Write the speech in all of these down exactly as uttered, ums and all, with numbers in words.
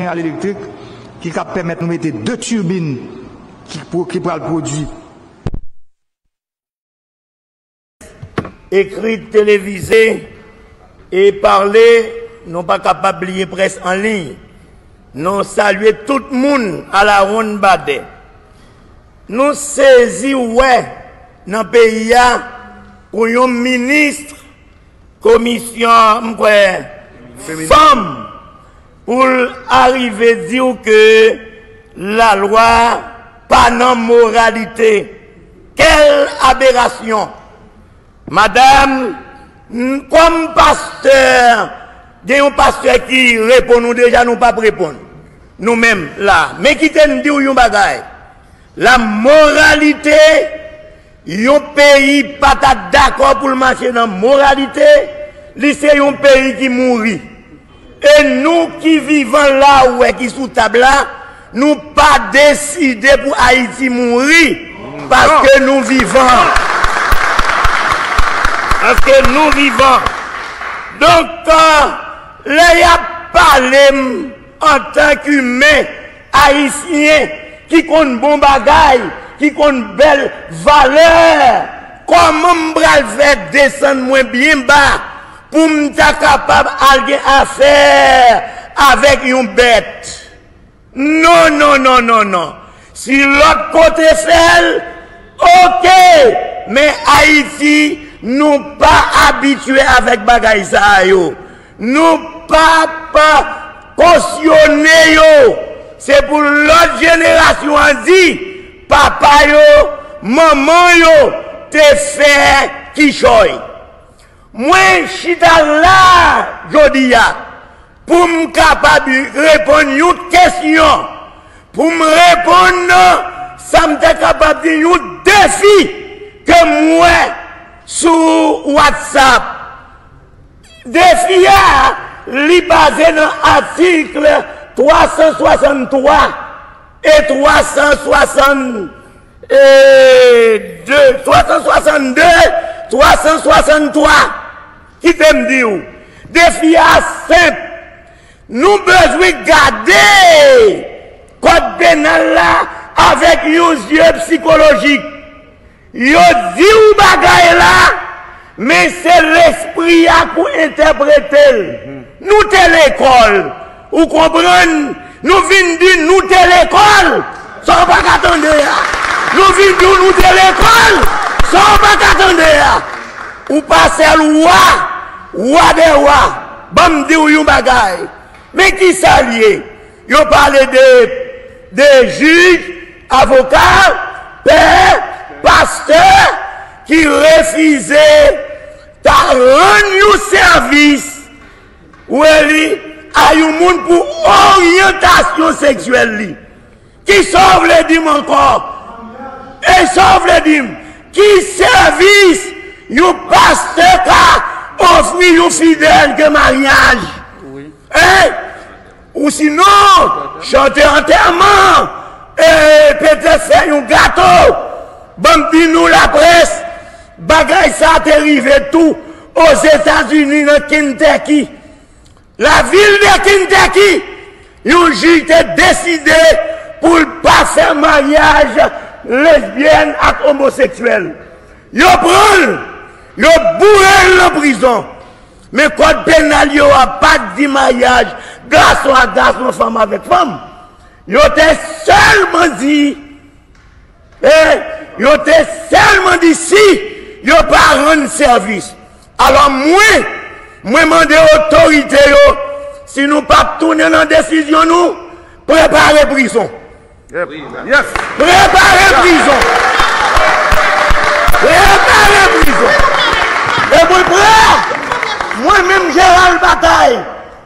Jeneral Electric ki kab pèmèt nou mete de tibin ki, ki pral pwodui. Ekri, televize e pale, nou pa kapab bliye près an liy. Nou salye tout moun alawonn badè. Nou sezi wè nan peyi a pou yon minis komisyon, m kwè, fanm pou l arive di w ke lalwa pa nan moralite. Quelle aberration! Madanm, m, kòm pastè, gen yon pastè ki reponn ou deja, nou p ap reponn. Nou menm la. Men kite m di w yon bagay. La moralite, yon peyi pa ta dakò pou l mache nan moralite, li se yon peyi ki mouri. E nou ki vivan la, ou wè ki sou tab la, nou pa deside pou Ayiti mouri, paske nou vivan. Paske nou vivan. Donk, lè y ap pale m antan k imen ayisyen ki konn bon bagay, ki konn bèl valè, kòman m pral fè desann mwen byen ba pou m ta kapab al gen afè avèk yon bèt? Non, non, non, non, non. Si lòt kote fè l, oke. Men Ayiti, nou pa abitye avèk bagay sa a yo. Nou p ap kosyone yo. Se pou lòt jenerasyon an di, papa yo, manman yo te fè kichòy. Mwen chita la jodi a pou m kapab reponn yon kesyon, pou m reponn sa m te kapab di yon defi ke m wè sou WhatsApp. Defi a, li baze nan atik twa san swasanntwa e twa san swasann e de, twa san swasann de, twa san swasanntwa. Kite m di w, defi a senp. Nou bezwen gade kòd penal la avèk yon zye sikolojik. Yo di w bagay la, men se lespri a pou entèprete l. Nou te lekòl, ou konprann? Nou vin di nou te lekòl, sa w pa ka tande a. Nou vin di w nou te lekòl, sa w pa ka tande a. Ou pa sèl wa, wa dè wa. Ban m di w yon bagay. Men kisa l ye? Yo pale de, de jij, avoka, pè, pastè ki refize ta rann yon sèvis, ou wè li, a yon moun pou oryantasyon seksyèl li. Kisa w vle di m ankò? E sa w vle di m? Ki sèvis yon pastè ka ofri yon fidèl ke maryaj? Hein? Ou sinon, chante antèman, e petèt fè yon gato. Ban m di nou laprès, bagay sa te rive tou Ozetazini nan Kentucky. Lavil de Kentucky, yon jij te deside pou l pa fè maryaj lesbyèn ak omoseksyèl. Yo pran l, yo boure l nan prizon. Men kòd penal yo a pa t di maryaj gason ak gason, fanm avèk fanm. Yo te sèlman di, e yo te sèlman di si yo pa rann sèvis. Alò mwen, mwen mande otorite yo, si nou p ap tounen nan desizyon nou, prepare prizon. Yes. Prepare prizon. Prepare prizon. E mwen prè, mwen menm Gérald Bataille,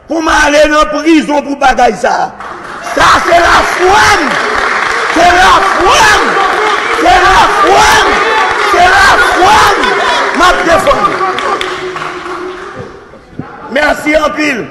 pou m ale nan prizon pou bagay sa a. Sa se lafwa m. Se lafwa m. Se lafwa m. Se lafwa m. M ap defann. Mèsi anpil.